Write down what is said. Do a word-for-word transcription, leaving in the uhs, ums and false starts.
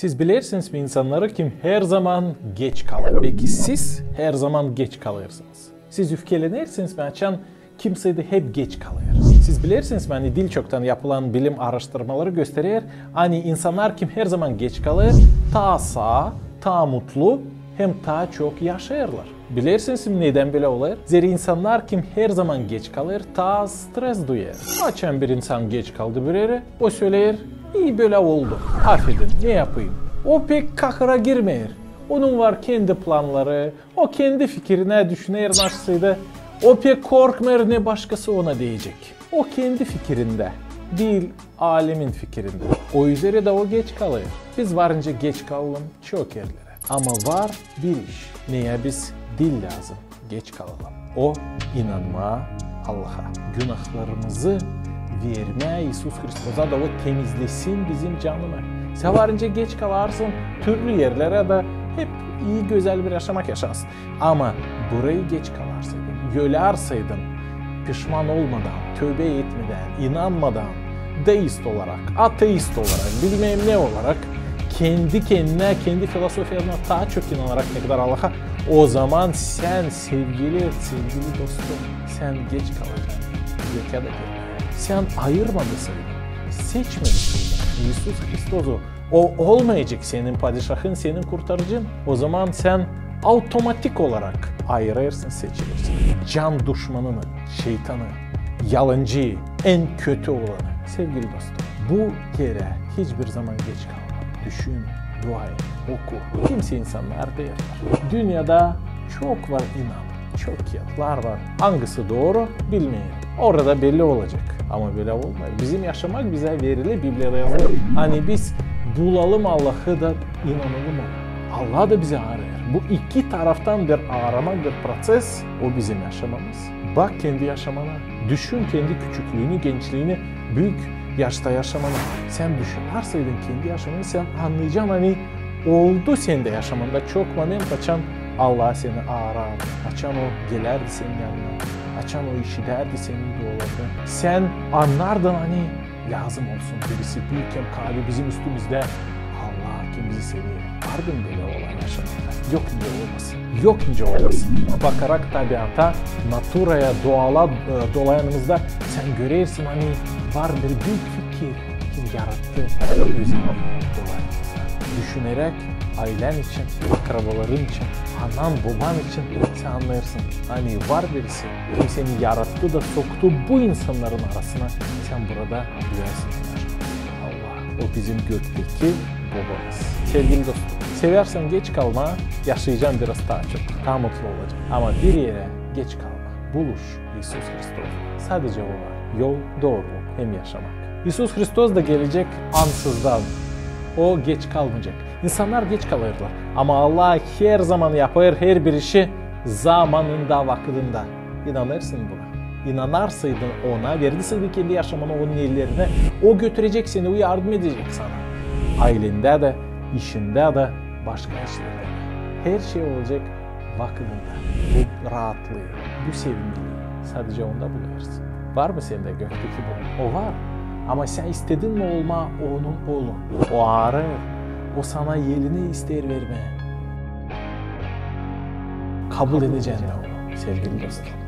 Siz bilersiniz mi insannarı, kim herzaman geç kalêr? Beki siz herzaman geç kalêrsınız? Siz üfkelenersiniz mi, açan kimsey dä hep geç kalêr? Siz bilersiniz mi, ani diil çoktan yapılan bilim aaraştırmaları gösterer, ani insannar, kim herzaman geç kalêr, taa saa, taa mutlu hem taa çok yaşêêrlar. Bilersiniz mi, nedän bölä olêr? Zerä insannar, kim herzaman geç kalêr, taa az stres duyêr. Açan bir insan geç kaldı bir erä, o söleer: "İi bölä oldu. Afedin, ne yapayım?" O pek kahıra girmeer. Onun var kendi plannarı, o kendi fikirinä düşüner nasıl da. O pek korkmêêr, ne başkası ona deyecek. O kendi fikirindä, diil alemin fikirindä. O üzerä dä o geç kalêr. Biz varınca geç kalalım çok erlerä. Ama var bir iş, neyä biz diil lääzım geç kalalım. O inanmaa Allaha, günahlarımızı vermää İisus Hristosa da o temizlesin bizim canını. Sän varınca geç kalarsın türlü erlerä da hep ii, gözäl bir yaşamak yaşarsın. Ama burayı geç kalarsaydın, yolêrsaydın, pişman olmadan, tövbä etmedän, inanmadan, deist olarak, ateist olarak, bilmäm ne olarak, kendi kendinä, kendi filosofiyana taa çok inanarak, ne kadar Allaha, o zaman sän, sevgili, sevgili dostum, sän geç kalacan gökä dä girmää. Sän ayırmadısaydın, seçmediseydin İisus Hristosu, o olmayacek senin padişahın, senin kurtarıcın, o zaman sän avtomatik olarak ayırêrsın, seçersin can duşmanını, şeytanı, yalancıyı, en kötü olanı. Sevgili dostum, bu kerä hiçbir zaman geç kalma. Düşün, dua et, oku. Kimsey insannar deerlär. Dünnedä çok var inan, çok kiyatlar var. Angısı dooru, bilmeerim. Orada belli olacek. Ama bölä olmêêr. Bizim yaşamak bizä verili, Bibliyada yazılı. Ani biz bulalım Allahı da inanalım Ona. Allah da bizi aarêêr. Bu iki taraftan bir aaramak, bir proţes, o bizim yaşamamız. Bak kendi yaşamana, düşün kendi küçüklüünü, gençliini, büük yaşta yaşamana. Sän düşünärseydin kendi yaşamanı, sän annayacan, ani oldu sendä yaşamanda çok moment, açan Allah seni aarar, açan O gelärdi senin yanına, açan O işidärdi senin dualarını. Sän annardın, ani lääzım olsun birisi büük hem kaavi bizim üstümüzdä. Allah, kim bizi sever. Vardı mı bölä olay yaşamanda? Yok nicä olmasın. Yok nicä olmasın. Bakarak tabiata, naturaya, doala, e, dolayanımızda sän görersin, ani var bir büük fikir, kim yarattı özüni dolayanımızda. Düşüneräk aylän için, akrabaların için, anan, boban için sän annêêrsın, ani var birisi, kim seni yarattı da soktu bu insannarın arasına, sän burada duyêrsın. Allah, O bizim gökteki Bobamız. Sevgili dostum, sevärsän geç kalmaa, yaşayacan biraz taa çok, taa mutlu olacan. Ama bir erä geç kalma. Buluş İisus Hristos. Sadecä O var yol, dooruluk hem yaşamak. İisus Hristos da gelecek ansızdan. O geç kalmayacek. İnsannar geç kalêrlar. Ama Allah herzaman yapêr herbir işi zamanında, vakıdında. İnanêrsın buna? İnanarsaydın Ona, verdiseydin kendi yaşamanı Onun ellerinä, O götürecek seni, O yardım edecek sana. Aylendä dä, işindä dä, başka işlerdä dä. Her şey olacek vakıdında. Bu raatlıı, bu sevinmelii sadecä Onda bulêrsın. Var mı sendä gökteki bu? O var. Ama sän istedin mi olmaa Onun oolu? O aarêêr. O sana elini isteer vermää. Kabul edecän mi Onu, sevgili dostum?